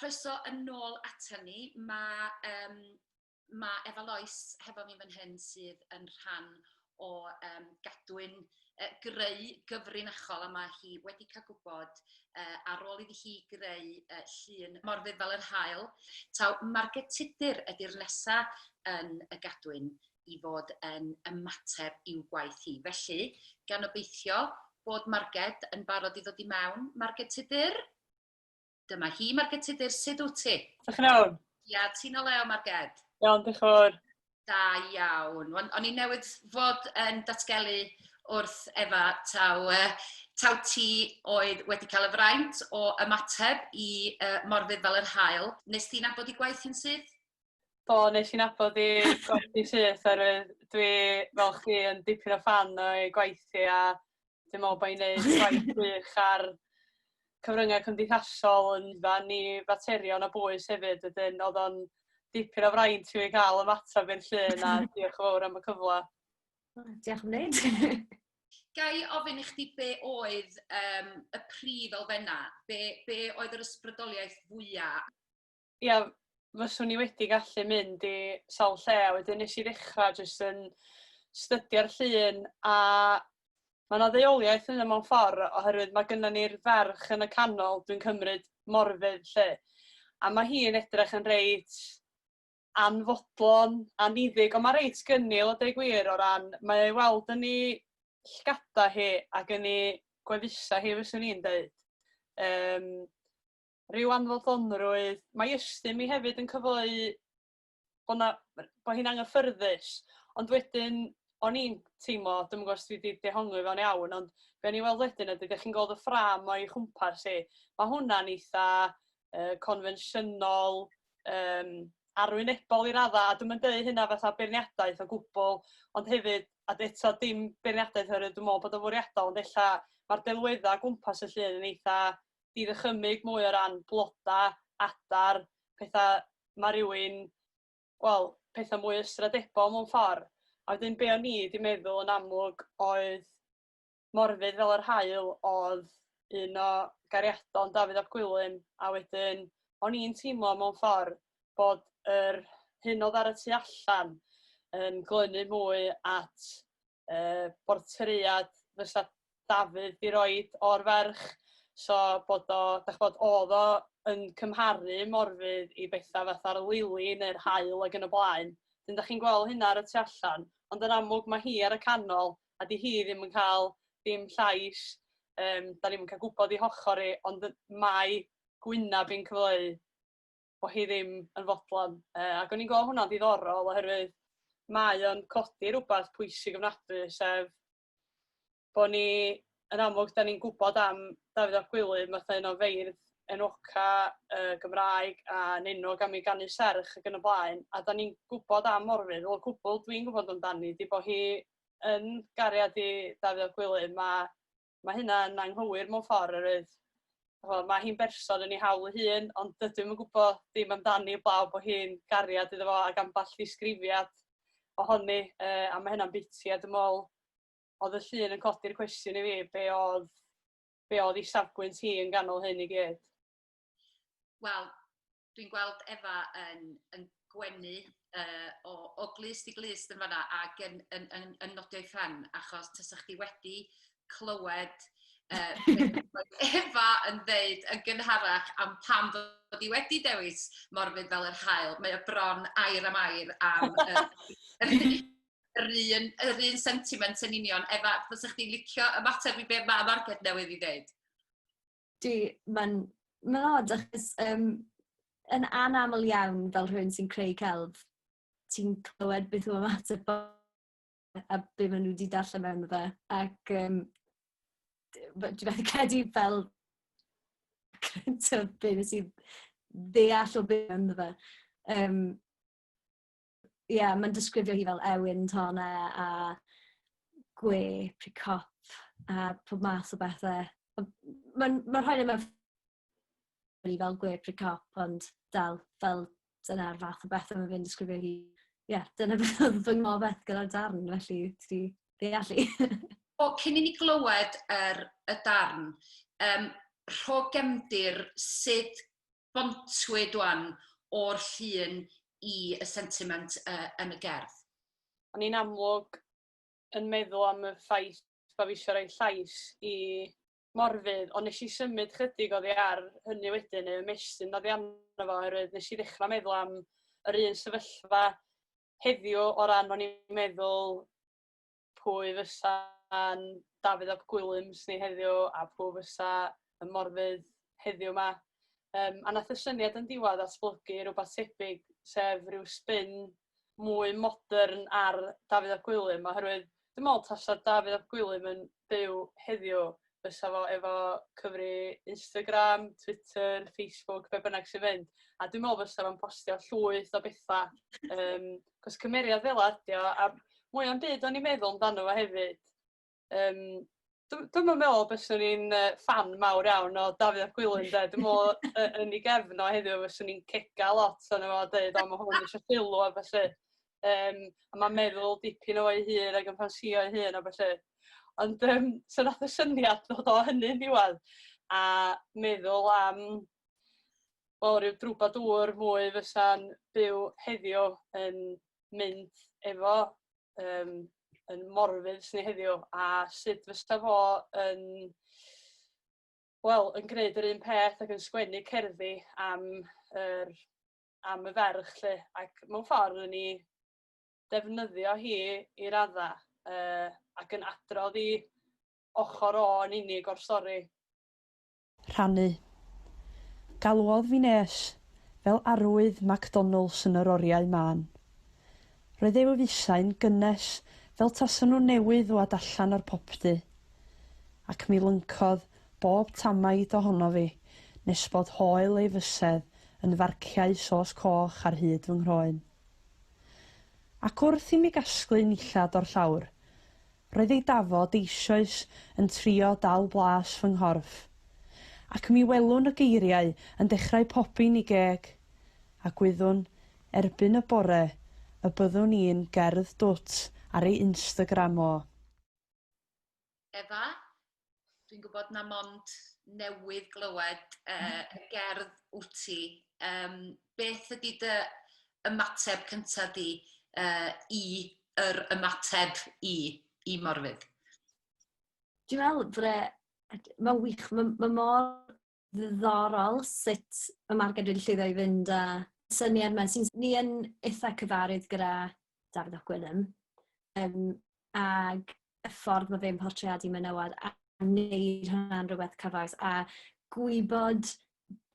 Croeso yn ôl ata ni. Mae um, mae Efa Lois hefo fi fan hyn sydd yn rhan o um, gadwyn greu gyfrinachol a mae hi wedi cael gwybod ar ôl iddi hi greu llun Morfudd fel yr haul, taw Marged Tudur ydy'r nesa yn y gadwyn i fod yn ymateb i'w gwaith hi. Felly, gan obeithio bod Marged yn barod i ddod i mewn. Marged Tudur? Dyma hi, Marged Tudur, sut wyt ti? Dych chi'n iawn? Ia, ti'n o leo, Marged? Iawn, diolch yn fawr. Da iawn. O'n i newydd fod yn datgelu wrth Efa taw, taw ti oedd wedi cael y fraint o ymateb i Morfudd fel yr haul. Nes ti nabod i gwaith hi'n syth? Do, nes i nabod i gwaith hi syth, oherwydd dwi, fel chdi, yn dipyn o ffan o'i gwaith hi a dwi'n meddwl bod hi'n neud gwaith gwych ar cyfryngau cymdeithasol yn fan i faterion o bwys hefyd. Wedyn oedd o'n dipyn o fraint i fi gael ymateb i'r llun a diolch yn fawr am y cyfle. Diolch am wneud. Ga i ofyn i chdi be oedd um, y prif elfennau? Be, be oedd yr ysbrydoliaeth fwyaf? Ia, fyswn i wedi gallu mynd i sawl lle a wedyn nes i ddechrau jyst yn stydio'r llun a mae 'na ddeuoliaeth yna mewn ffordd oherwydd mae gynnon ni'r ferch yn y canol, dwi'n cymryd Morfudd 'lly, a mae hi'n edrych yn reit anfodlon, anniddig, ond mae reit gynnil a deud gwir o ran mae o'i weld yn ei llgada hi ac yn ei gwefusau hi fyswn i'n deud. Yym rhyw anfodlonrwydd. Mae ystym i hefyd yn cyfleu bod, na, bod hi'n anghyffyrddus, ond wedyn o'n i'n teimlo, dwi'm yn gwybod os dwi wedi dehongli fo'n iawn, ond be o'n i'n weld wedyn ydy, ydych chi'n gweld y ffrâm o'i chwmpas hi, mae hwnna'n eitha confensiynol, arwynebol i raddau, a dwi'm yn deud hynna fatha beirniadaeth o gwbl, ond hefyd, a eto dim beirniadaeth oherwydd dwi'n meddwl bod o'n fwriadol, ond ella mae'r delweddau o gwmpas y llun yn eitha di-ddychymyg mwy o ran blodau, adar, pethau mae rhywun, wel, pethau mwy ystradebol mewn ffordd. A wedyn be o'n i 'di meddwl yn amlwg oedd Morfudd fel yr haul oedd un o gariadon Dafydd ap Gwilym, a wedyn o'n i'n teimlo mewn ffordd bod yr hyn oedd ar y tu allan yn glynu mwy at bortread fysa Dafydd 'di roid o'r ferch. So bod o, dach ch'bod, o'dd o yn cymharu Morfudd i betha fatha'r lili neu'r haul ag yn y blaen. 'Dyn dach chi'n gweld hynna ar y tu allan, ond yn amlwg ma' hi ar y canol a 'di hi ddim yn cael dim llais, yym 'dan ni'm yn cael gwybod ei hochr hi, ond mae gwynab hi'n cyfleu bod hi ddim yn fodlon. Ac o'n i'n gweld hwnna'n ddiddorol oherwydd mae o'n codi rhywbeth pwysig ofnadwy, sef bod ni, yn amlwg, da ni'n gwybod am Dafydd ap Gwilym fatha un o feirdd enwoca Gymraeg a'n enwog am ei ganu serch ac yn y blaen, a da ni'n gwybod am Morfudd, wel, cwbl dwi'n gwybod amdani 'di bod hi yn gariad i Dafydd ap Gwilym, a mae hynna yn anghywir mewn ffordd oherwydd ch'mo' ma' hi'n berson yn ei hawl ei hun, ond dydw i'm yn gwybod dim amdani heblaw bod hi'n gariad iddo fo ac ambell ddisgrifiad ohoni, a ma' hynna'n biti a dwi'n meddwl oedd y llun yn codi'r cwestiwn i fi, be oedd, be oedd ei safbwynt hi yn ganol hyn i gyd? Wel, dwi'n gweld Efa yn, yn gwenu o, o glust i glust yn fanna ac yn, yn, yn, yn nodio ei phen achos tysa chdi wedi clywed Efa yn ddeud yn gynharach am pam fod hi wedi dewis Morfudd fel yr haul. Mae o bron air am air am yr, yr, un, yr un sentiment yn union. Efa, fysa chdi'n licio ymateb i be mae Marged newydd i ddeud? Dwi, mae'n ma od achos um, yn anaml iawn fel rhywun sy'n creu celf, ti'n clywed beth yw ymateb a be maen nhw wedi darllen mewn fe. Ac um, dwi methu credu fel be nes i ddeall o be ynddo fe. Um, ie, yeah, mae'n disgrifio hi fel ewin tone a gwe, pry cop a pob math o bethau. Mae'n ma rhoi mewn fel gwe pry cop, ond dal fel dyna'r fath o bethau mae fe'n disgrifio hi. Ie, yeah, dyna beth oedd fy ngofeth gyda'r darn, felly ti ddeall i. O, cyn i ni glywed yr, y darn, um, rho gefndir sut bontwyd wan o'r llun i y sentiment yn y gerdd? O'n i'n amlwg yn meddwl am y ffaith bod fi eisiau rhoi llais i Morfudd, ond nes i symud chydig oddi ar hynny wedyn, neu ymestyn oddi arno fo, oherwydd nes i ddechrau meddwl am yr un sefyllfa heddiw o ran o'n i'n meddwl pwy fysa'n Dafydd ap Gwilym ni heddiw a pwy fysa y Morfudd heddiw 'ma. A nath y syniad yn diwedd ddatblygu rhywbeth tebyg, sef rhyw spin mwy modern ar Dafydd ap Gwilym, oherwydd dwi'n meddwl tasa Dafydd ap Gwilym yn byw heddiw, fysa fo efo cyfri Instagram, Twitter, Facebook, be bynnag sy'n fynd. A dwi'n meddwl fysa fo'n postio llwyth o bethau. Cos cymeriad fel ydi o, a mwy o'n byd o'n i'n meddwl amdano fo hefyd. Dwi'm yn meddwl byswn i'n ffan mawr iawn o Dafydd ap Gwilym, de. Dwi'n meddwl yn ei gefn o heddiw fyswn i'n cega lot ono fo a deud, "O, mae hwn eisiau sylw" a felly. A mae'n meddwl dipyn o'i hun ac yn ffansio ei hun a felly. Ond so nath y syniad ddod o hynny'n diwedd a meddwl am, wel, rhyw drwbadŵr mwy fysa'n byw heddiw yn mynd efo yn Morfudd sy'n heddiw a sut fysa fo yn, wel, yn gwneud yr un peth ac yn sgwennu cerddi am y ferch 'lly. Ac mewn ffordd yn ei defnyddio hi i radda ac yn adrodd i ochr o yn unig o'r stori. Rhannu. Galwodd fi nes, fel arwydd McDonald's yn yr oriau mân. Roedd ei wefusau'n gynnes fel tasen nhw newydd ddwad allan o'r popty, ac mi lyncodd bob tamaid ohono fi nes bod hoel ei fysedd yn farciau sos coch ar hyd fy nghroen. Ac wrth i mi gasglu nillad o'r llawr, roedd ei dafod eisoes yn trio dal blas fy nghorff, ac mi welwn y geiriau yn dechrau pobi'n ei geg, a gwyddwn erbyn y bore y byddwn i'n gerdd dwt ar ei Instagram o. Efa, dwi'n gwybod na mond newydd glywed y gerdd wyt ti. Beth ydy dy ymateb cyntaf di i yr ymateb i Morfudd? Dwi'n meddwl bod e, mae'n wych, mae mor ddiddorol sut mae Marged wedi llwyddo i fynd â syniad yma. Sy'n ni yn eitha cyfarwydd gyda Dafydd ap Gwilym, ag y ffordd mae fe'n portreadu menywod a wneud hwnna'n rhywbeth cyfoes a gwybod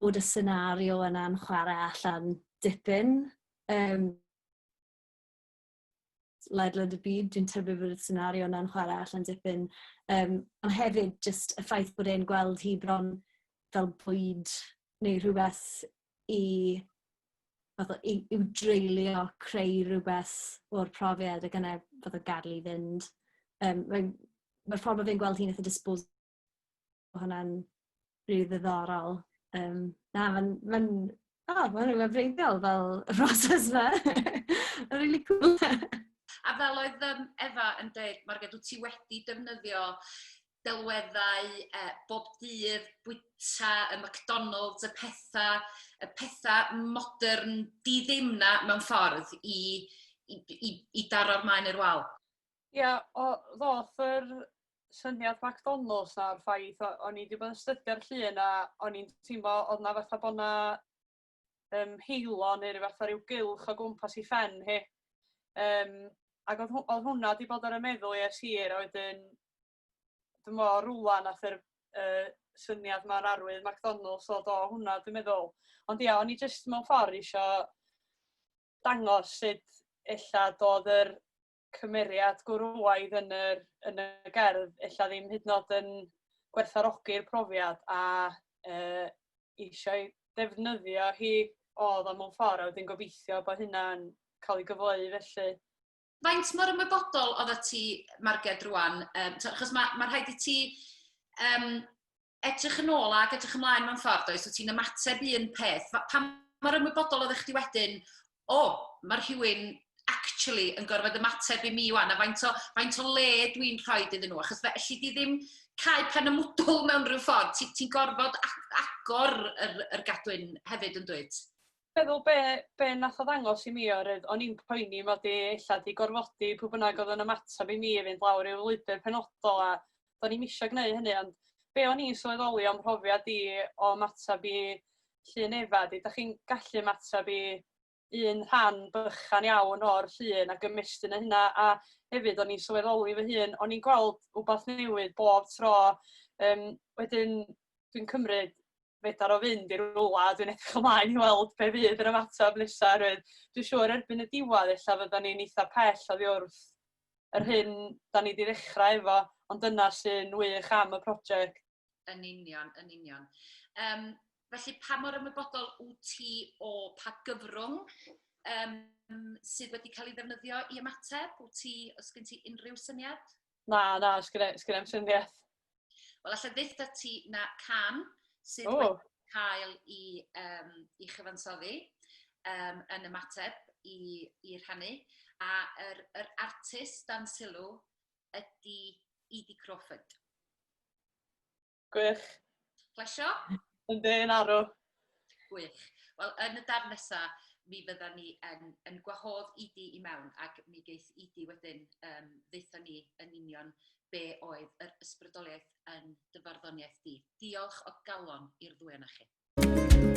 bod y senario yna'n chwarae allan dipyn ledled y byd. Dwi'n tybio bod y senario yna'n chwarae allan dipyn. Ond hefyd, jyst y ffaith bod e'n gweld hi bron fel bwyd neu rhywbeth i, fath o, i'w dreulio, creu rhywbeth o'r profiad ac yna fath o gadael i fynd. Mae'r ffordd mae fe'n gweld hi'n eitha disposable, hwnna'n rili ddiddorol. Na, mae'n wefreiddiol fel y broses yma. Mae'n really cool. A fel oedd Efa yn dweud, Marged, wyt ti wedi defnyddio delweddau bob dydd, bwyta, y McDonald's, y pethau modern di ddim na mewn ffordd i daro'r maen i'r wal. Ia, yeah, o, ddoth yr syniad McDonald's na'r ffaith o'n i wedi bod yn astudio'r llun a o'n i'n teimlo oedd na fatha bod na halo neu rhyw fath o ryw gylch o gwmpas i phen hi. Ac oedd hwnna wedi bod ar y meddwl i ers hir, a wedyn dwi'n meddwl rwla nath yr syniad ma'r arwydd McDonald's ddod o hwnna, dwi'n meddwl. Ond ia, o'n i jyst mewn ffordd eisiau dangos sut ella doedd yr cymeriad gwrywaidd yn y gerdd ella ddim hyd yn oed yn gwerthfawrogi'r profiad a eisiau defnyddio hi oedd o mewn ffordd, a wedyn gobeithio bod hynna'n cael ei gyfleu felly. Faint mor ymwybodol oeddet ti, Marged, rwan? Achos mae rhaid i ti edrych yn ôl ac edrych ymlaen mewn ffordd, oes? Wyt ti'n ymateb un peth. Pa mor ymwybodol oeddech chdi wedyn, o, mae rhywun actually yn gorfod ymateb i mi wan, a faint o, faint o le dwi'n rhoi iddyn nhw, achos fe elli di ddim cau pen y mwdwl mewn rhyw ffordd, ti'n ti gorfod agor yr, yr gadwyn hefyd yn dwyt? Meddwl be, be nath o ddangos i mi oherwydd o'n i'n poeni mod i ella 'di gorfodi pwy bynnag oedd yn ymateb i mi i fynd lawr ryw lwybr penodol a do'n i'm isio gwneud hynny ond be o'n i'n sylweddoli o'm mhrofiad i o ymateb i llun Efa 'di dach chi'n gallu ymateb i un rhan bychan iawn o'r llun ac ymestyn y hynna a hefyd o'n i'n sylweddoli fy hun o'n i'n gweld wbath newydd bob tro yym wedyn dwi'n cymryd fedar o fynd i rwla a dwi'n edrych ymlaen i weld be fydd yr ymateb nesa oherwydd dwi'n siŵr erbyn y diwedd ella fyddan ni'n eitha pell oddi wrth yr hyn da ni 'di ddechrau efo, ond dyna sy'n wych am y prosiect. Yn union, yn union. Um, felly pa mor ymwybodol wyt ti o pa gyfrwng um, sydd wedi cael ei ddefnyddio i ymateb? Wyt ti, os gen ti unrhyw syniad? Na, na, sgynna, sgynna i'm syniad. Wel, allai ddeutha ti na can sydd oh. wedi cael i, um, i chyfansoddi um, yn ymateb i, i rhannu. A yr, yr artist dan sylw ydy Edie Crawford. Gwych. Plesio? Yndi, yn arw. Gwych. Wel, yn y darn nesa, mi fydda ni yn, yn gwahodd Idi i mewn ac mi geith Idi wedyn um, ddeutha ni yn union be oedd yr ysbrydoliaeth yn dy farddoniaeth di. Diolch o galon i'r ddwy o'na chi.